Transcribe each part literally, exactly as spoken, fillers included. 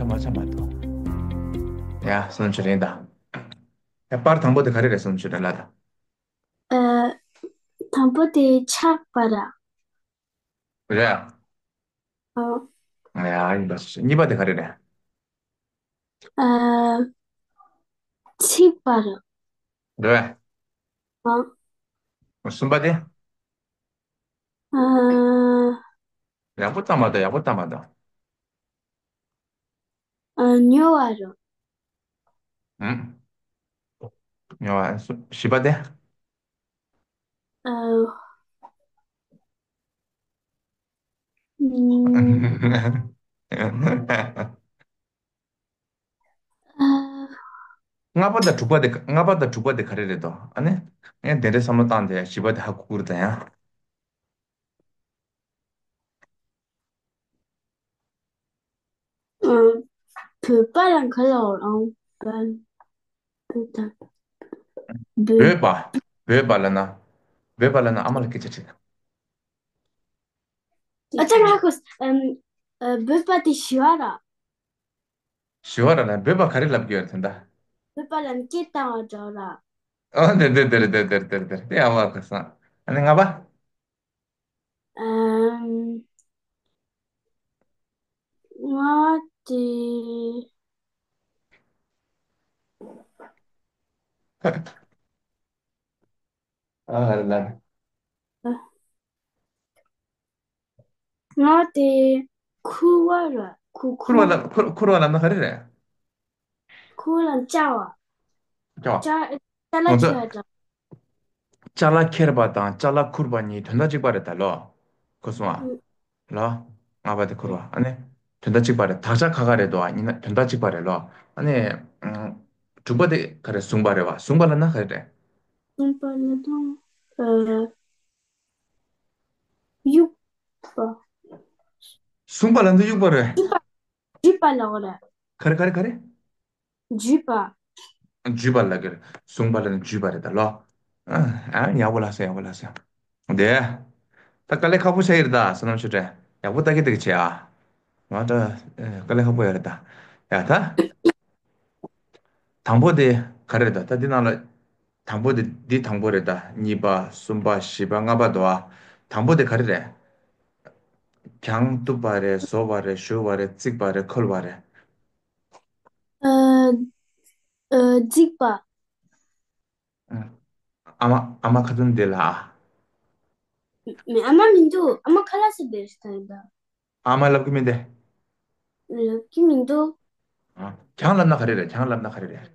མ་ཆགས་མ་གཏོགས། ཡ་སོང་ཆུ་རིང་ད། ཡ་པར་དང་པོ་དེ་ག་རེ་རེད་སོང་ཆུ་རིང་ལ་ད། ཨ། དང་པོ་དེ་ཆགས་པ་ར། རེད། ཨ། ཡ་ཡིན་པ་སོང་གཉིས་པ་དེ་ག་རེ་རེད། ཨ། ཚིག་པ་ར། རེད། ཨ། གསུམ་པ་དེ། ཨ། ཡག་པོ་བཏང་མ་དང་ཡག་པོ་བཏང་མ་དང་། ཨ། ཉོ་བ་ར། ཨུམ། ཉོ་བ་སུ་བཞི་པ་དེ། ཨ། ཨུམ། ཨ། ལྔ་པ་དང་དྲུག་པ་དེ་ལྔ་པ་དང་དྲུག་པ་དེ་ག་རེ་རེད་དོ་ཨ་ནི། ངས་དེ་འདྲའི་བསམ་བློ་བཏང་དེ་བཞི་པ་དེ་ཧ་གོ་གི་རེད་ད་ཡང་། ཨ། བོད་པ་ལ་ག་ལ་འོང་བོད་པ། བོད་པ། བོད་པ་ལ་ན། བོད་པ་ལ་ན་ཨ་མ་ལ་སྐད་ཆ་དྲིས། ཨ་ཅག་ང་ཁོ། ཨམ། ཨ། བོད་པ་དེ་ཞི་བ་ར། ཞི་བ་ར་ན་བོད་པ་ག་རེ་ལབ་ཀྱི་ཡོད་རེད་ད། བོད་པ་ལ་སྐད་བཏང་བ་འདྲ་ར། ཨ་དེ་དེ་དེ་རེད་དེ་དེ་རེད་དེ་རེད་དེ་རེད་དེ་ཨ་མ་ཁ་སང་ཨ་ནི་ལྔ་པ། ཨམ། ལྔ་པ་དེ། ཨ་ཧ་ལ། ང་དེ་ཁུར་བ་ར་ཁུ་ཁུར་བ་ལ་ཁུར་ཁུར་བ་ལབ་ན་ག་རེ་རེད། ཁུར་ལ་བཅའ་བ། བཅའ་བ། བཅའ་བཅའ་ལ་ང་ཚོ་ཁྱེར་བ་དང་། བཅའ་ལ་ཁྱེར་བ་དང་བཅའ་ལ་ཁུར་བ་གཉིས་དོན་དག་གཅིག་པ་རེད་ད་ལོ། ཁུ་སོང་ཨ། ཨུ། ལོ། ལྔ་པ་དེ་ཁུར་བ་ཨ་ནི། དོན་དག་གཅིག་པ་རེད་དག་ཆ་ཁ་ཁ་རེད་དོ་ཨ་ཡིན་ན་དོན་དག་གཅིག་པ་རེད་ལོ། ཨ་ནི། ཨུ། དྲུག་པ་དེ་ག་རེ་བཟུང་བ་རེད་བ་བཟུང་བ་ལབ་ན་ག་རེ་རེད། བཟུང་བ་ལབ་ན་ཨ། གཡུག་པ། བཟུང་བ་ལ་འདི་གཡུག་པ་རེད། འཇུས་པ། འཇུས་པ་ལ་འོ་རེད། ག་རེ་ག་རེ་ག་རེ། འཇུས་པ། འཇུས་པ་ལ་ག་རེ། བཟུང་བ་ལ་འཇུས་པ་རེད་ད་ལོ། ཨ་ཡག་པོ་ལ་སོ་ཡག་པོ་ལ་སོ། དེ། ད་དཀའ་ལས་ཁག་པོ་ཆགས་ཡིན་ད་བསོད་ནམས་ཆོས་སྒྲོན་ཡག་པོ་ལྟ་གི་ལྟ་གི་བྱེད་ཨ། ང་ད། དཀའ་ལས་ཁག་པོ་ཡོད་རེད་ད། ཡ་ད། དང་པོ་དེ་ག་རེ་རེད་ད་ད་འདི་ནང་ལ། དང་པོ་དེ་འདི་དང་པོ་རེད་ད་གཉིས་པ་གསུམ་པ་བཞི་པ་ལྔ་པ་འདུག་ཨ། དང་པོ་དེ་ག་རེ་རེད། གྱང་གཏུབ་པ་རེད་བཟོ་བ་རེད་བཞུ་བ་རེད་བརྩིགས་པ་རེད་ཁོལ་བ་རེད། ཨ། ཨ། བརྩིགས་པ། ཨ་མ་ཨ་མ་ཁ་ཚོན་དེ་ལ་ཨ། མ་ཨ་མ་མི་འདུག་ཨ་མ་ཁ་ལག་ཟ་བསྡད་ཤག་ད་ཡིན་ད། ཨ་མ་ལབ་གི་མིན་ཏེ། ལབ་ཀྱི་མི་འདུག་ཨ། གྱང་ལབ་ན་ག་རེ་རེད་གྱང་ལབ་ན་ག་རེ་རེད།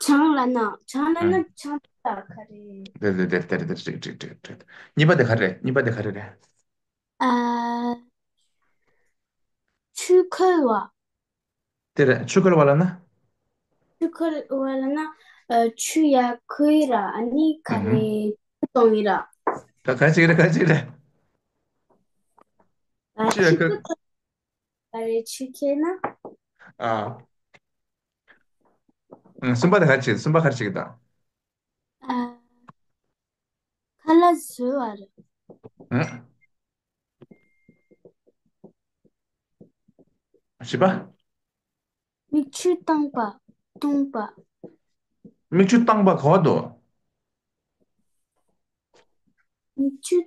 ཆང་ལབ་ན་ཆང་ལབ་ཨ། ན་ཆང་ལ་ག་རེ། དེ་དེ་དེ་དེ་དེ་ཏིག་ཏིག་ཏིག་ཏིག་གཉིས་པ་དེ་ག་རེ་རེད་གཉིས་པ་དེ་ག་རེ་རེད། ཨ། ཆུ་ཁོལ་བ། དེ་རེད། ཆུ་ཁོལ་བ་ལབ་ན། ཆུ་ཁོལ་བ་ལབ་ན། ཨ། ཆུ་ཡར་ཁོལ་ར་ཨ་ནི་ག་ཨུ་ཧུ། རེ་ཆུ་གཏོང་ཡིན་ར། ད་ག་ཅིག་རེད་ག་ཅིག་རེད། ཨ། ཆུ་ཡར་ཆུ་ཁོལ། ཁོལ་ག་རེ་ཆུ་ཁོལ་ན། ཨ། ཨ། གསུམ་པ་དེ་ག་ཅིག་གསུམ་པ་ག་ཅིག་དང་། ཨ། ཁ་ལག་བཟོ་བ་རེད། ཨ། བཞི་པ། མིག་ཆུ་བཏང་པ། བཏུང་པ། མིག་ཆུ་བཏང་པ་ག་བ་འདུག་མིག་ཆུ།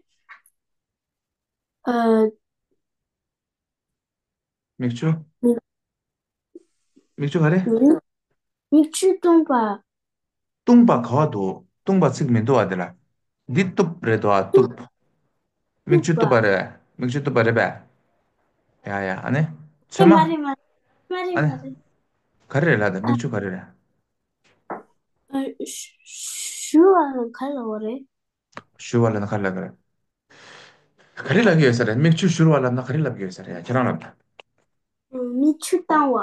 ཨ། མིག་ཆུ། མིག་མིག་ཆུ་ག་རེ། མིག་མིག་ཆུ་བཏུང་པ། བཏུང་པ་ག་བ་འདུག་བཏུང་པ་ཚིག་མི་འདུག་བ་དེ་ལ། འདི་གཏུབ་རེད་དོ་ཨ་གཏུབ། མིག་ཆུ་གཏུབ་པ་རེད། མིག་ཆུ་གཏུབ་པ་རེད་པས། ཡ་ཡ་ཨ་ནི། ཚོད་མ། མ་རེད་མ་རེད་མ་རེད་ཨ་ནི། མ་རེད། ག་རེ་རེད་ལ་ད་མིག་ཆུ་ག་རེ་རེད། ཨ། ཞུ་བ་ལ་ག་ལ་བ་རེད། ཞུ་བ་ལ་ན་ག་རེ་ལབ་གི་རེད། ག་རེ་ལབ་ཀྱི་ཡོད་ས་རེད་མིག་ཆུ་ཞུར་བ་ལབ་ན་ག་རེ་ལབ་ཀྱི་ཡོད་ས་རེད་ཡ་ཁྱེད་རང་ལབ་ད། མིག་ཆུ་བཏང་བ།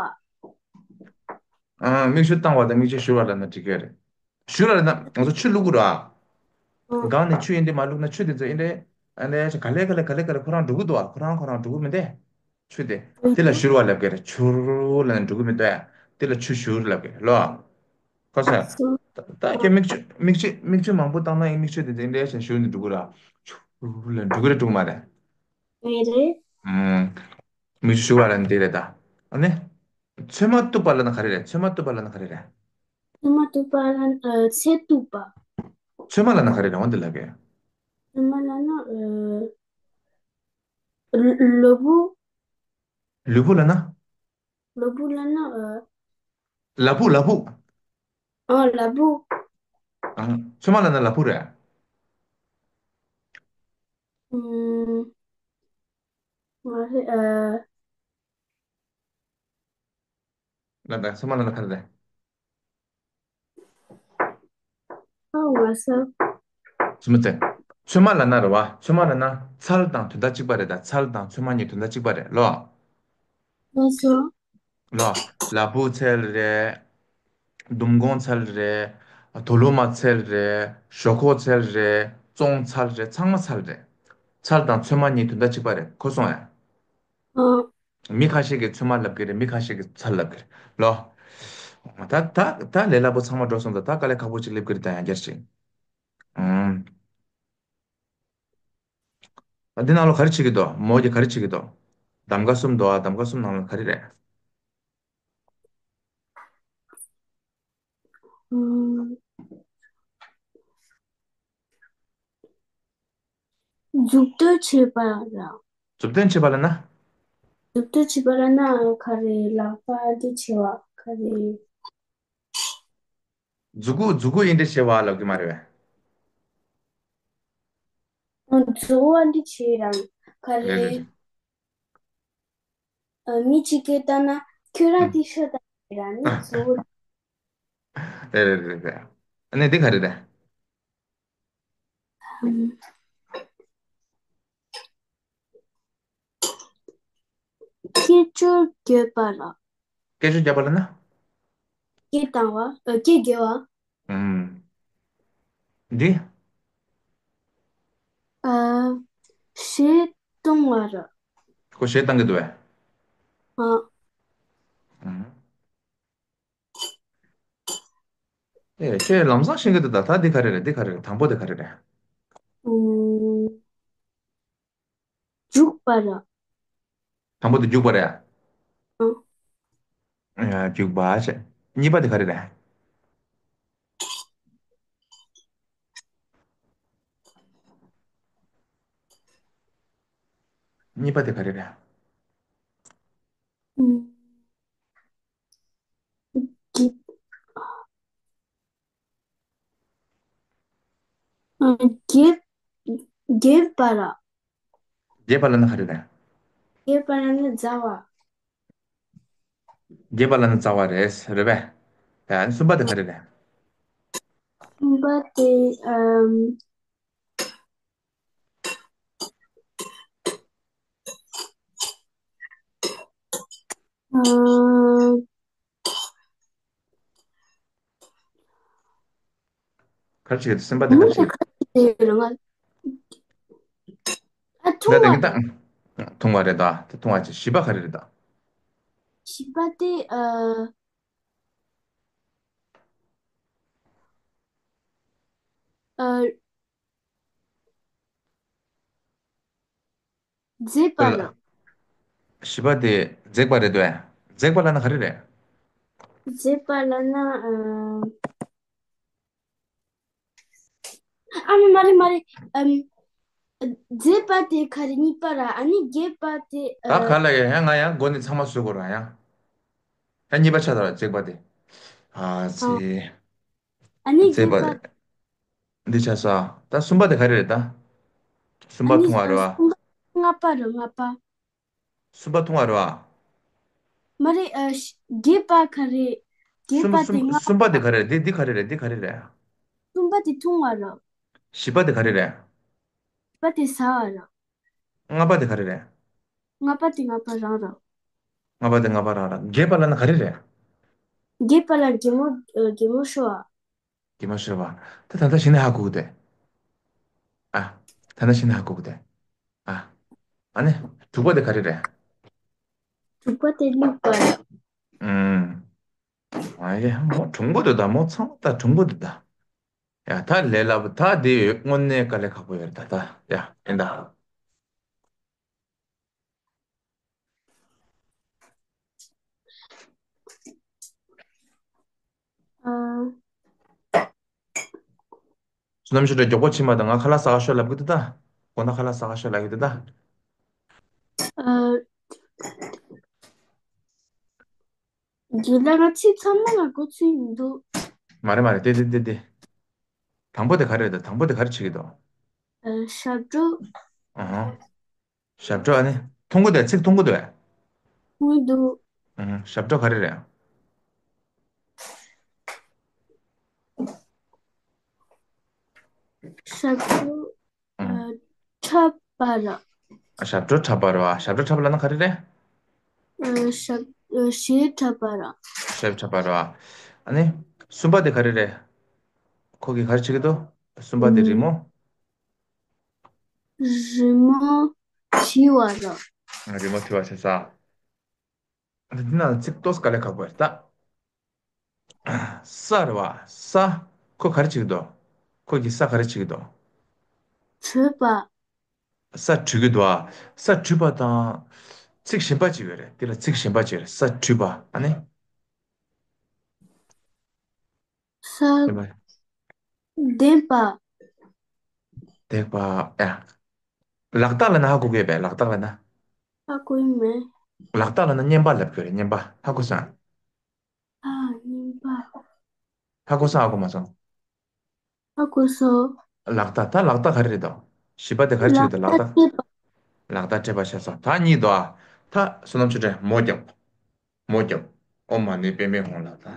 ཨ། མིག་ཆུ་བཏང་བ་དང་མིག་ཆུ་ཞུར་བ་ལབ་ན་འགྲིག་གི་རེད། ཞུ་ལ་ན་ང་ཚོ་ཆུ་བླུག་གི་ར། ཨ། སྒང་ནས་ཆུ་ཡིན་དེ་མ་བླུག་ན་ཆུ་དེ་ཚོ་ཡིན་དེ། ཨ་ནས་ག་ལེ་ག་ལེ་ག་ལེ་ག་ལེ་ཁོ་རང་འགྲོ་གི་འདུག་ཨ་ཁོ་རང་ཁོ་རང་འགྲོ་གི་མིན་ཏེ། ཆུ་དེ། དེ་ལ་ཞུར་བ་ལབ་ཀྱི་རེད་ཆུར་ལབ་ནས་འགྲོ་གི་མི་འདུག་ཨ། དེ་ལ་ཆུ་ཞུར་ལབ་ཀྱི་རེད་ལོ། ཁོ་ས། ད་ད་ཀྱི་མིག་ཆུ་མིག་ཆུ་མིག་ཆུ་མང་པོ་བཏང་ན་ཡིན་མིག་ཆུ་དེ་དེ་འདྲ་ཞིག་ཞུར་ནས་འགྲོ་གི་ར། ཆུར་ལབ་འགྲོ་གི་རེད་འགྲོ་གི་མ་རེད། རེད་རེད། ཨུམ། མིག་ཆུ་ཞུ་བ་ལ་འདི་རེད་ད། ཨ་ནི། ཚོད་མ་གཏུབ་པ་ལབ་ན་ག་རེ་རེད། ཚོད་མ་གཏུབ་པ་ལབ་ན་ག་རེ་རེད། ཚོད་མ་གཏུབ་པ་ལ་ཨ་ཚད་གཏུབ་པ། ཚོད་མ་ལབ་ན་ག་རེ་རེད། འོ་འདི་ལབ་གི། ཚོད་མ་ལབ་ན་ཨ་ལུ་བུ། ལུས་པོ་ལབ་ན། ལུས་པོ་ལབ་ན་ཨ། ལ་ཕུག་ལ་ཕུག་ཨ་ལ་ཕུག་ཨ། ཚོད་མ་ལབ་ན་ལ་ཕུག་རེད། ཨུམ། མ་རེད་ཨ། ལ་ད་ཚོད་མ་ལབ་ན་ག་རེ་རེད། ཨ་ང་ས། ཚོད་མ་ཚད། ཚོད་མ་ལབ་ན་རེད་བ། ཚོད་མ་ལབ་ན་ཚལ་དང་དོན་དག་གཅིག་པ་རེད། ད་ཚལ་དང་ཚོད་མ་གཉིས་དོན་དག་གཅིག་པ་རེད་ལོ། ལགས་སོ། ལོ། ལ་ཕུག་ཚལ་རེད། ལྡུམ་སྒོང་ཚལ་རེད། དོ་ལོ་མ་ཚལ་རེད། ཞོག་ཁོག་ཚལ་རེད། བཙོང་ཚལ་རེད། ཚང་མ་ཚལ་རེད། ཚལ་དང་ཚོད་མ་གཉིས་དོན་དག་གཅིག་པ་རེད། གོ་སོང་ངས། ཨ། མི་ཁ་ཤས་ཀྱིས་ཚོད་མ་ལབ་ཀྱི་རེད། མི་ཁ་ཤས་ཀྱིས་ཚལ་ལབ་ཀྱི་རེད་ལོ། ད་ད་ད་ལས་སླ་པོ་ཚང་མ་འགྲོ་སོང་། ད་ད་དཀའ་ལས་ཁག་པོ་ཅིག་སླེབས་ཀྱི་རེད། ད་ཡང་བསྐྱར་ཅིག་ཨང་། ད་འདི་ནང་ལོགས་ག་རེ་བྱེད་ཀྱི་འདུག་མོ་གིས་ག་རེ་བྱེད་ཀྱི་འདུག་གདམ་ག་གསུམ་འདུག་ཨ། གདམ་ག་གསུམ་ནང་ལ་ག་རེ་རེད། ཨུམ། མཛུབ་སྟོན་བྱེད་པ་ལ། མཛུབ་སྟོན་བྱེད་པ་ལ་ན། མཛུབ་སྟོན་བྱེད་པ་ལ་ན་ག་རེ། ལག་པ་འདི་བྱེད་པ་ག་རེ། མཛུ་གུ་མཛུ་གུ་འདི་འདྲ་བྱེད་པ་ལབ་ཀྱི་མ་རེད་པས། ཨ། མཛུ་གུ་འདི་བྱེད་རང་ག་རེ། རེད་རེད་རེད། ཨ། མི་གཅིག་གིས་ལྟ་ན་ཁྱོད་རང་ཨ། འདི་ཤོད་ད་རང་ནི་མཛུ་གུ། རེད་རེད་རེད་རེད། ཨ་ནི་འདི་ག་རེ་རེད། སྐད་ཅོར་བརྒྱབ་པ་ལ། སྐད་ཅོར་བརྒྱབ་པ་ལ་ན། སྐད་བཏང་བ། ཨ། སྐད་བརྒྱབ་པ། ཨུམ། འདི། ཨ། གཞས་གཏོང་བ་ར། ཁོ་གཞས་བཏང་གི་འདུག་པས། ཨ། ཨུམ། ཨེ། ཁྱེད་ལམ་སང་ཤེས་ཀྱི་འདུག་ད་ད་འདི་ག་རེ་རེད། འདི་ག་རེ་རེད། དང་པོ་དེ་ག་རེ་རེད། ཨུམ། རྒྱུག་པ་ར། དང་པོ་དེ་རྒྱུག་པ་རེད། ཨ། ཨ། རྒྱུག་པ་བྱས། གཉིས་པ་དེ་ག་རེ་རེད། གཉིས་པ་དེ་ག་རེ་རེད། ཨུམ། རྒྱུག་ཨ། རྒྱུག་རྒྱུག་པ་ར། རྒྱུག་པ་ལབ་ན་ག་རེ་རེད། རྒྱུག་པ་ལབ་ན་རྩ་བ། རྒྱུག་པ་ལབ་ན་རྩ་བ་རེད། རེད་པས། ཡ། གསུམ་པ་དེ་ག་རེ་རེད། གསུམ་པ་དེ་ཨམ། ཨ། ག་རེ་བྱེད་ཀྱི་འདུག་སེམས་པ་དེ་ག་རེ་བྱེད་ཀྱི་འདུག་ཨ། ཐུང་ད་དེ་བ་གི་ད། ཐུང་བ་རེད་ད། དེ་ཐུང་བ་བྱེད། བཞི་པ་ག་རེ་རེད་ད། བཞི་པ་དེ་ཨ། ཨ། འཛེགས་པ་ལ། བཞི་པ་དེ་འཛེགས་པ་རེད་དོ། འཛེགས་པ་ལབ་ན་ག་རེ་རེད། འཛེགས་པ་ལབ་ན་ཨ། ཨ་མ་མ་རེད་མ་རེད། ཨམ། འཛེགས་པ་དེ་ག་རེ་གཉིས་པ་ར། ཨ་ནི་རྒྱས་པ་དེ་ཨ། ད་ག་ལ་ཡ་ཡ་ང་ཡང་མགོ་ནས་ཚང་མ་བཟོས་དགོས་ར་ཡ། ཡ་གཉིས་པ་ཆགས་ད་ར་འཛེགས་པ་དེ། ཨ་ཙི། ཨ་ནི་འཛེགས་པ་རྒྱས་པ། འདི་ཆགས་ས། ད་གསུམ་པ་དེ་ག་རེ་རེད་ད། གསུམ་པ་ཨ་ནི་ཐུང་བ་རེད་བ། གསུམ་པ་ལྔ་པ་ར་ལྔ་པ། གསུམ་པ་ཐུང་བ་རེད་བ། མ་རེད་ཨ། རྒྱས་པ་ག་རེ། རྒྱས་པ་དེ་ལྔ་པ། གསུམ་པ་དེ་ག་རེ་རེད། འདི་འདི་ག་རེ་རེད། འདི་ག་རེ་རེད། གསུམ་པ་དེ་ཐུང་བ་ར། བཞི་པ་དེ་ག་རེ་རེད། བཞི་པ་དེ་ཟ་བ་ར། ལྔ་པ་དེ་ག་རེ་རེད། ལྔ་པ་དེ་ལྔ་པ་རང་ར། ལྔ་པ་དེ་ལྔ་པ་རང་ར། རྒྱས་པ་ལབ་ན་ག་རེ་རེད། རྒྱས་པ་ལ་རྒྱལ་མོ་རྒྱལ་མོ་ཤོར་བ། རྒྱལ་མོ་ཤོར་བ། ད་ད་ལྟ་གཞི་ནས་ཧ་གོ་གི་དེ། ཨ། ད་ལྟ་གཞི་ནས་ཧ་གོ་གི་དེ། ཨ། ཨ་ནི། དྲུག་པ་དེ་ག་རེ་རེད། དྲུག་པ་དེ་བླུགས་པ། ཨུམ། ཨ་ཡེ་མོ་གྲུང་པོ་འདུག་ད། མོ་ཚང་མ་ད་གྲུང་པོ་འདུག་ད། ཡ་ད་ལས་སླ་པོ་ད་དེ་ཡོད། དངོས་གནས་དཀའ་ལས་ཁག་པོ་ཡོད་རེད་ད། ད་ཡ་ཡིན་ད། བསོད་ནམས་ཆོས་གྲགས་མགྱོགས་པོ་བྱེད་མ་དང་། ང་ཁ་ལག་ཟ་ག་ཤོག་ལབ་གི་འདུག་ད། དགོང་དག་ཁ་ལག་ཟ་ག་ཤོག་ལབ་གི་འདུག་ད། ཨ། རྒྱུན་ལ་ང་ཚིག་ཚང་མ་ལ་མགོ་ཚོད་མི་འདུག་མ་རེད་མ་རེད། དེ་དེ་དེ་དེ། དང་པོ་དེ་ག་རེ་རེད། དང་པོ་དེ་ག་རེ་བྱེད་ཀྱི་འདུག་ཨ། ཞབས་བྲོ། ཨ་ཧ། ཞབས་བྲོ། ཨ་ནི་མཐོང་གི་འདུག་ཚིག་མཐོང་གི་འདུག་གས། མཐོང་གི་འདུག་ཨ་ཧ། ཞབས་བྲོ་ག་རེ་རེད། ཞབས་བྲོ། ཨ། ཨ། འཁྲབ་པ་ར། ཨ། ཞབས་བྲོ་འཁྲབ་པ་ར་བ། ཞབས་བྲོ་འཁྲབ་པ་ལབ་ན་ག་རེ་རེད། ཨ། ཞབས། ཨ། གཞས་འཁྲབ་པ་ར། གཞས་འཁྲབ་པ་ར་བ། ཨ་ནི་གསུམ་པ་དེ་ག་རེ་རེད། ཁོ་གིས་ག་རེ་བྱེད་ཀྱི་འདུག་གསུམ་པ་དེ་རི་མོ། རི་མོ་འབྲི་བ་ར། རི་མོ་འབྲི་བ་བྱེད་ས། འདི་ན་ཚིག་ཏོག་ཙམ་དཀའ་ལས་ཁག་པོ་རེད་ད། ས་རེད་བ། ས། ཁོ་ག་རེ་བྱེད་ཀྱི་འདུག་ཁོ་གིས་ས་ག་རེ་བྱེད་ཀྱི་འདུག་འཁྲུད་པ། ས་འཁྲུད་ཀྱི་འདུག་ཨ། ས་འཁྲུད་པ་དང་། ཚིག་གཞན་པ་ཅིག་ཡོད་རེད། དེ་ལ་ཚིག་གཞན་པ་ཅིག་ཡོད་རེད། ས་འཁྲུད་པ། ཨ་ནི། ས། འདེབས་པ། འདེབས་པ། ཡ། ལག་རྟགས་ལབ་ན་ཧ་གོ་གི་ཡོད་པས། ལག་རྟགས་ལབ་ན། ཧ་གོ་ཡི་མེད། ལག་རྟགས་ལབ་ན་བརྙན་པ་ལབ་ཀྱི་ཡོད་རེད། བརྙན་པ། ཧ་གོ་སོང་། ཨ། བརྙན་པ། ཧ་གོ་སོང་། ཧ་གོ་མ་སོང་། ཧ་གོ་སོང་། ལག་རྟགས། ད་ལག་རྟགས་ག་རེ་རེད་དོ། བཞི་པ་དེ་ག་རེ་བྱེད་ཀྱི་འདུག་ལག་རྟགས། ལག་རྟགས་སྤྲད་པ་བྱས་སོང་། ད་གཉིས་འདུག་ཨ། ད་བསོད་ནམས་ཆོས་གྲགས་མོ་རྒྱབ། མོ་རྒྱབ། ཨོཾ་མ་ཎི་པདྨེ་ཧཱུྃ་ལབ་ད།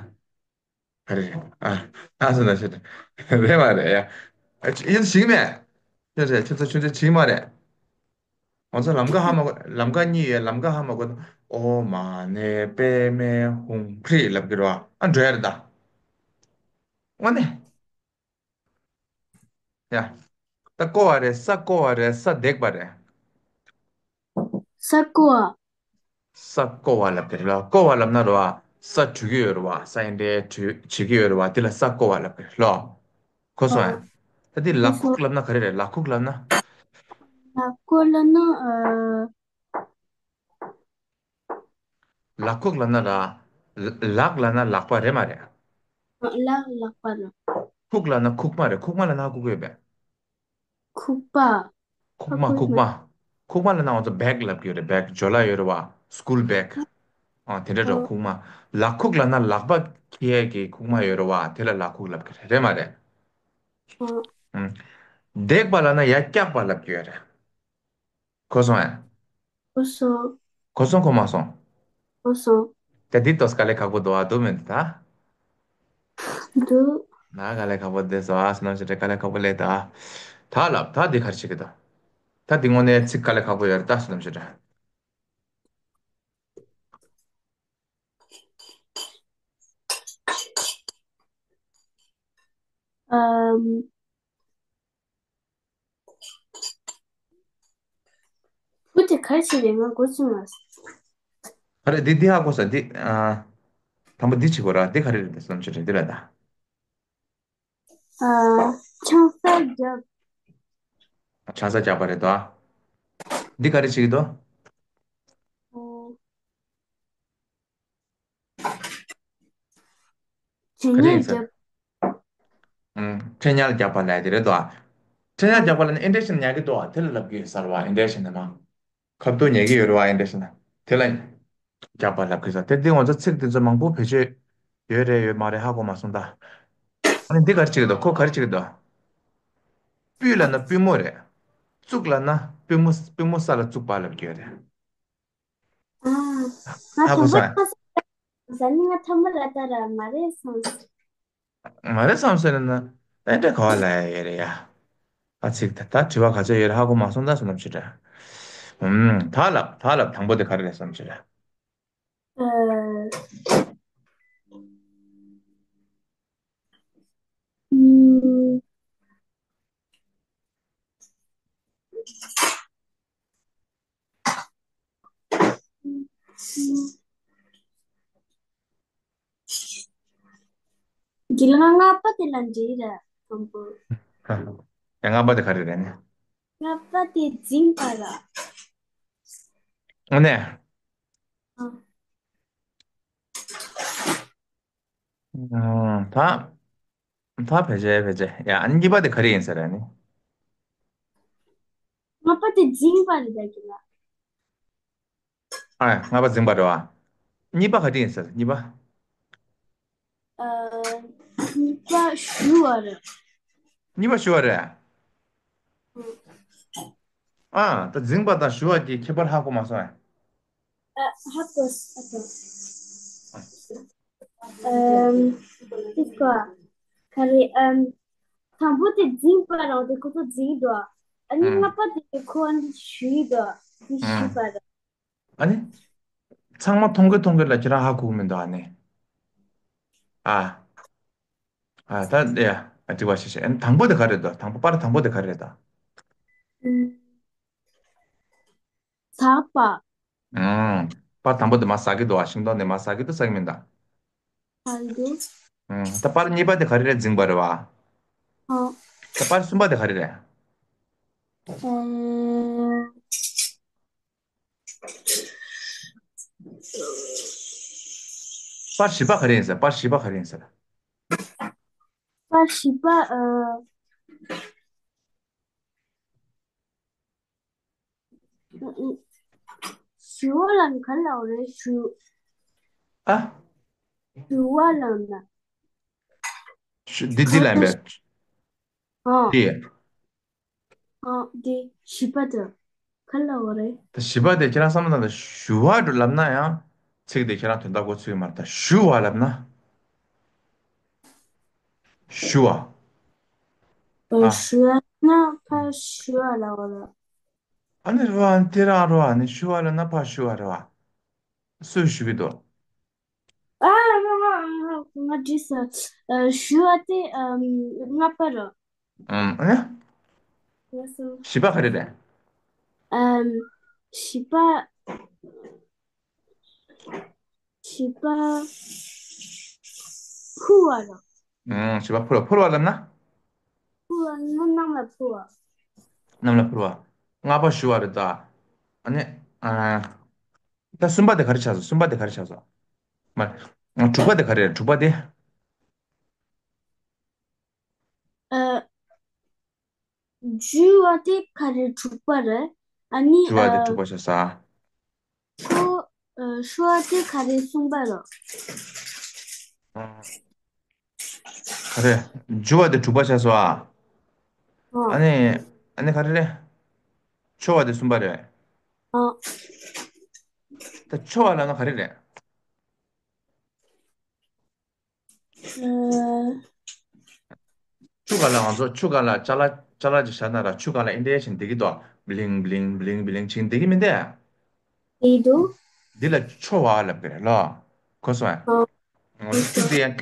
ག་རེ་རེད། ཨ། ཨ། བསོད་ནམས་ཆོས་གྲགས་རེད་མ་རེད་ཡ། ཨ། ཡིན་ཞིག་མེད། ཆོས་གྲགས། ཁྱོད་ཚོ་ཆུང་ཆུང་བྱེད་མ་རེད། ང་ཚོ་ལམ་ཀ་ཧ་མ་གོ། ལམ་ཀ་གཉིས་ཡོད། ལམ་ཀ་ཧ་མ་གོ་ན་ཨོཾ་མ་ཎི་པདྨེ་ཧཱུྃ་ཧྲཱིཿ་ལབ་ཀྱི་རེད་བ། ཨ། འགྲོ་ཡ་རེད་ད། དངོས་གནས། ཡ། ད་བརྐོ་བ་རེད། ས་བརྐོ་བ་རེད། ས་འདེགས་པ་རེད། ས་བརྐོ་བ། ས་བརྐོ་བ་ལབ་ཀྱི་རེད་ལ། བརྐོ་བ་ལབ་ན་རེད་བ། ས་འཁྲུད་ཀྱི་ཡོད་རེད་བ། ས་ཡི་འདྲེ་འཁྲུད་བྱེད་ཀྱི་ཡོད་རེད་བ། དེ་ལ་ས་བརྐོ་བ་ལབ་ཀྱི་རེད་ལོ། གོ་སོང་ཨ། ཨ། ད་དེ་ལག་ཁུག་ལབ་ན་ག་རེ་རེད། ལག་ཁུག་ལབ་ན། ལག་ཁུག་ལབ་ན། ཨ། ལག་ཁུག་ལབ་ན་ར། ལག་ལབ་ན་ལག་པ་རེད་མ་རེད། ལག་ལག་པ་རེད། ཁུག་ལབ་ན་ཁུག་མ་རེད། ཁུག་མ་ལབ་ན་ཧ་གོ་གི་ཡོད་པས། ཁུག་པ། ཁུག་མ། ཁུག་མ། ཁུག་མ་ལབ་ན་ང་ཚོ་བེག་ལབ་ཀྱི་ཡོད་རེད། བེག་ཇོ་ལ་ཡོད་རེད་བ། སྐུལ་བེག་ཨ། དེ་འདྲ་འགྲོ། ཨ། ཁུག་མ། ལག་ཁུག་ལབ་ན་ལག་པ་འཁྱེར་ཡས་ཀྱི་ཁུག་མ་ཡོད་རེད་བ། དེ་ལ་ལག་ཁུག་ལབ་ཀྱི་རེད། རེད་མ་རེད། ཨ། ཨུམ། འདེགས་པ་ལབ་ན་ཡར་བཀྱགས་པ་ལབ་ཀྱི་ཡོད་རེད། གོ་སོང་ཨ། གོ་སོང་། གོ་སོང་། གོ་མ་སོང་། གོ་སོང་། ད་འདི་ཏོག་དཀའ་ལས་ཁག་པོ་འདུག་ཨ། འདུག་མི་འདུག་ད། འདུག་ན་དཀའ་ལས་ཁག་པོ་འདུག་སོ་ཨ། བསོད་ནམས་ཆོས་གྲགས་དཀའ་ལས་ཁག་པོ་ལས་ད། ད་ལབ། ད་འདི་ག་རེ་བྱེད་ཀྱི་འདུག་ད་འདི་དངོས་གནས་ཚིག་དཀའ་ལས་ཁག་པོ་ཡོད་རེད་ད། བསོད་ནམས་ཆོས་གྲགས། ཨམ། བུ་དེ་ག་རེ་བྱེད་རེད། ང་མགོ་ཚོས་མ་སོང་། ཨ་རེ། འདི་འདི་ཧ་གོ་ས། འདི་ཨ། དང་པོ་འདི་བྱེད་དགོས་ར། འདི་ག་རེ་རེད། བསོད་ནམས་ཆོས་གྲགས། འདི་ལ་ད། ཨ། ཆང་ས་རྒྱབ། ཆང་ས་རྒྱག་པ་རེད་དོ། འདི་ག་རེ་བྱེད་ཀྱི་འདུག་ཨོ། འཕྲེད་ག་རེ་ཉལ་ཡིན་ཟེར། རྒྱབ། ཨུམ། འཕྲེད་ཉལ་རྒྱག་པ་ལབ་དེ་རེད་དོ། འཕྲེད་ཉལ་རྒྱག་པ་ལབ་ནི་ཨེ་འདྲ་ཞིག་ཉལ་གི་འདུག་ཨ། དེ་ལ་ལབ་ཀྱི་ཡོད་ས་རེད་བ། ཨེ་འདྲ་ཞིག་ནས་མ། ཁ་ཐུག་ཉལ་གི་ཡོད་རེད་བ། ཨེ་འདྲ་ཞིག་ན། དེ་ལ་རྒྱག་པ་ལབ་ཀྱི་ཡོད་ས། དེ་འདི་ང་ཚོ་ཚིག་འདི་ཚོ་མང་པོ་བེད་སྤྱོད་ཡོད་རེད་ཡོད་མ་རེད་ཧ་གོ་མ་སོང་ད། ཨ་ནི་འདི་ག་རེ་བྱེད་ཀྱི་འདུག་ཁོ་ག་རེ་བྱེད་ཀྱི་འདུག་སྤུས་ལབ་ན་པུས་མོ་རེད། བཙུགས་ལབ་ན་པུས་མོ། པུས་མོ་ས་ལ་བཙུགས་པ་ལབ་ཀྱི་ཡོད་རེད། ཨ། ང་ཧ་གོ་དང་པོ་སོང་། ལྟ་ས་ནི་ང་དང་པོ་ལ་ལྟ་ར་མ་རེད་བསམ་སོང་། མ་རེད་བསམ་སོང་ན་ཨེ་འདྲ་ག་བ་ལ་ཡོད་རེད་ཡ། ཨ་ཚིག་ད་ད་དྲི་བ་ག་ཚོད་ཡོད་རེད་ཧ་གོ་མ་སོང་ད་བསོད་ནམས་ཆོས་གྲགས། ཨུམ། ད་ལབ། ད་ལབ། དང་པོ་དེ་ག་རེ་རེད་བསོད་ནམས་ཆོས་གྲགས། ཨ། ཨུམ། དགེ་ལགས་ལྔ་པ་དེ་ལ་འདྲི་ར་དང་པོ། ཡ། ལྔ་པ་དེ་ག་རེ་རེད་ནི། ལྔ་པ་དེ་འཛིན་པ་ར། ཨ་ནི། ཨ། ཨ། ད། ད་ཕལ་ཆེར་ཕལ་ཆེར་ཡ། ཨ་ནི་གཉིས་པ་དེ་ག་རེ་ཡིན་ཟེར་ཨ་ནི། ལྔ་པ་དེ་འཛིངས་པ་རེད་ད་ཁྱེད་ལ། ཨ། ལྔ་པ་འཛིངས་པ་རེད་བ། གཉིས་པ་ག་རེ་ཡིན་ཟེར་གཉིས་པ། ཨ། གཉིས་པ་ཞུ་བ་རེད། གཉིས་པ་ཞུ་བ་རེད། ཨ། ད་འཛིངས་པ་དང་ཞུ་བ་གི་ཁྱད་པར་ཧ་གོ་མ་སོང་ཨ། ཨ། ཧ་གོ་སོང་། ཨམ། ཏིས་ཀ་ག་རེ། ཨམ། དང་པོ་དེ་འཛིངས་པ་རང་དེ་ཁོ་ཚོ་འཛིངས་འདུག་ཨ་ནི་ཨང་། ལྔ་པ་དེ་ཁོ་ཨ་ནི་ཞུས་འདུག་འདི་ཞུས་ཨང་། པ་རེད། ཨ་ནི། ཚང་མ་མཐོང་གི་མཐོང་གི་ལ་ཁྱེད་རང་ཧ་གོ་གི་མི་འདུག་ཨ་ནི། ཨ། ཨ། ད་ཡ། ཨ། དྲི་བ་བྱེད་བྱེད། ཨ་ནི་དང་པོ་དེ་ག་རེ་རེད་དོ། དང་པོ་པར་དང་པོ་དེ་ག་རེ་རེད་དོ། ཨུམ། ཟག་པ། ཨུམ། པར་དང་པོ་དེ་མར་ཟག་གི་འདུག་ཨ། ཤིང་ཏོག་དེ་མར་ཟག་གི་འདུག་ཟག་གི་མིན་ད། ཟག་གི་འདུག་ཨུམ། ད་པར་གཉིས་པ་དེ་ག་རེ་རེད། འཛིངས་པ་རེད་བ། ཨ། ད་པར་གསུམ་པ་དེ་ག་རེ་རེད། ཨུམ། པར་བཞི་པ་ག་རེ་ཡིན་ཟེར། པར་བཞི་པ་ག་རེ་ཡིན་ཟེར། པར་བཞི་པ། ཨ། ཞུ་བ་ལ་ག་ལབ་རེད། ཞུ། ཨ། ཞུ་བ་ལབ་ན། ཞུ། འདི་འདི་ལ་ཡིན་པས། ཨ། འདི། ཨ། འདི་བཞི་པ་དེ་ག་ལབ་རེད། ད་བཞི་པ་དེ་ཁྱེད་རང་བསམ་བློ་བཏང་ན་ཞུ་བ་འགྲོ་ལབ་ན་ཡང་ཚིག་དེ་ཁྱེད་རང་དོན་དག་གོ་ཚུལ་མ་རེད། ད་ཞུ་བ་ལབ་ན། ཞུ་བ། ཨ། ཞུ་བ་ན་ཕར་ཞུ་བ་ལབ་རེད། ཨ་ནི་རེད་བ། དེ་རང་རེད་བ། ཨ་ནི་ཞུ་བ་ལབ་ན་ཕར་ཞུ་བ་རེད་བ། སུས་ཞུ་གི་འདུག་ཨ། ང་ང་ང་ང་འགྲིག་སོང་། ཨ། ཞུ་བ་དེ། ཨམ། ལྔ་པ་རེད། ཨམ། ཨ་ནི། ལགས་སོ། བཞི་པ་ག་རེ་རེད། ཨམ། བཞི་པ། བཞི་པ། འཕུར་བ་རེད། ཨམ། བཞི་པ་འཕུར་བ། འཕུར་བ་ལབ་ན། འཕུར་བ་ནི་གནམ་ལ་འཕུར་བ། གནམ་ལ་འཕུར་བ། ལྔ་པ་ཞུ་བ་རེད་ད། ཨ་ནི། ཨ། ད་གསུམ་པ་དེ་ག་རེ་ཆགས་སོང་། གསུམ་པ་དེ་ག་རེ་ཆགས་སོང་། མ། དྲུག་པ་དེ་ག་རེ་རེད། དྲུག་པ་དེ། ཨ། འཇུ་བ་དེ་ག་རེ་དྲུག་པ་རེད། ཨ་ནི། འཇུ་བ་དེ། ཨ། དྲུག་པ་ཆགས་སོང་། ཨ། ཁོ། ཨ། ཞུ་བ་དེ་ག་རེ། གསུམ་པ་རེད། ཨ། ག་རེ། འཇུ་བ་དེ་དྲུག་པ་ཆགས་སོང་ཨ། ཨ། ཨ་ནི། ཨ་ནི་ག་རེ་རེད། འཕྱོ་བ་དེ་གསུམ་པ་རེད། ཨ། ད་འཕྱོ་བ་ལབ་ན་ག་རེ་རེད། ཨ། ཆུ་སྒང་ལ་ང་ཚོ་ཆུ་སྒང་ལ་ཅ་ལག་ཅ་ལག་ཅིག་བཞག་ན་ར། ཆུ་སྒང་ལ་འདི་འདྲ་བྱས་ནས་བསྡད་ཀྱི་འདུག་བླིང་བླིང་བླིང་བླིང་བྱས་ནས་བསྡད་ཀྱི་མི་འདུག་དེ་འདུག་འདི་ལ་འཕྱོ་བ་ལབ་ཀྱི་རེད་ལོ། གོ་སོང་ངས། ཨ། ང་ཚོ་ཚིག་འདི་ཡང་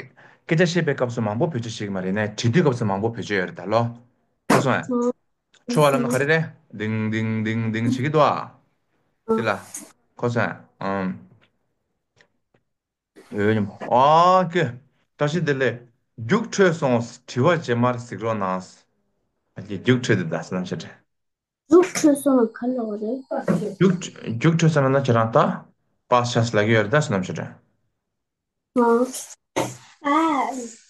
སྐད་ཆ་བཤད་པའི་སྐབས་སུ་མང་པོ་བེད་སྤྱོད་བྱེད་ཀྱི་མ་རེད། ནས་བྲིས་དུས་སྐབས་སུ་མང་པོ་བེད་སྤྱོད་ཡོད་རེད་ད་ལོ། གོ་སོང་ངས། ཨ། འཕྱོ་བ་ལབ་ན་ག་རེ་རེད། ལྡིང་ལྡིང་ལྡིང་ལྡིང་བྱེད་ཀྱི་འདུག་ཨ། དེ་ལ། གོ་སོང་ངས། ཨམ། འོན་ཀྱང་། ཨ་ཀེ། བཀྲ་ཤིས་བདེ་ལེགས། རྒྱུགས་འཕྲོད་སོང་། དྲི་བ་རྗེས་མར་གཟིགས་རོགས་གནང་། ཨ་ཀེ། རྒྱུགས་འཕྲོད་དེ་ད་སོ་ནམ་ཞེ་དྲག་རྒྱུགས་འཕྲོད་སོང་ལ་ག་ལབ་རེད། རྒྱུགས་རྒྱུགས་འཕྲོད་སོང་ལབ་ན་ཁྱེད་རང་ད་པཱས་ཆགས་ལབ་ཀྱི་ཡོད་རེད་ད་སོ་ནམ་ཞེ་དྲག་ཨ། ཨ།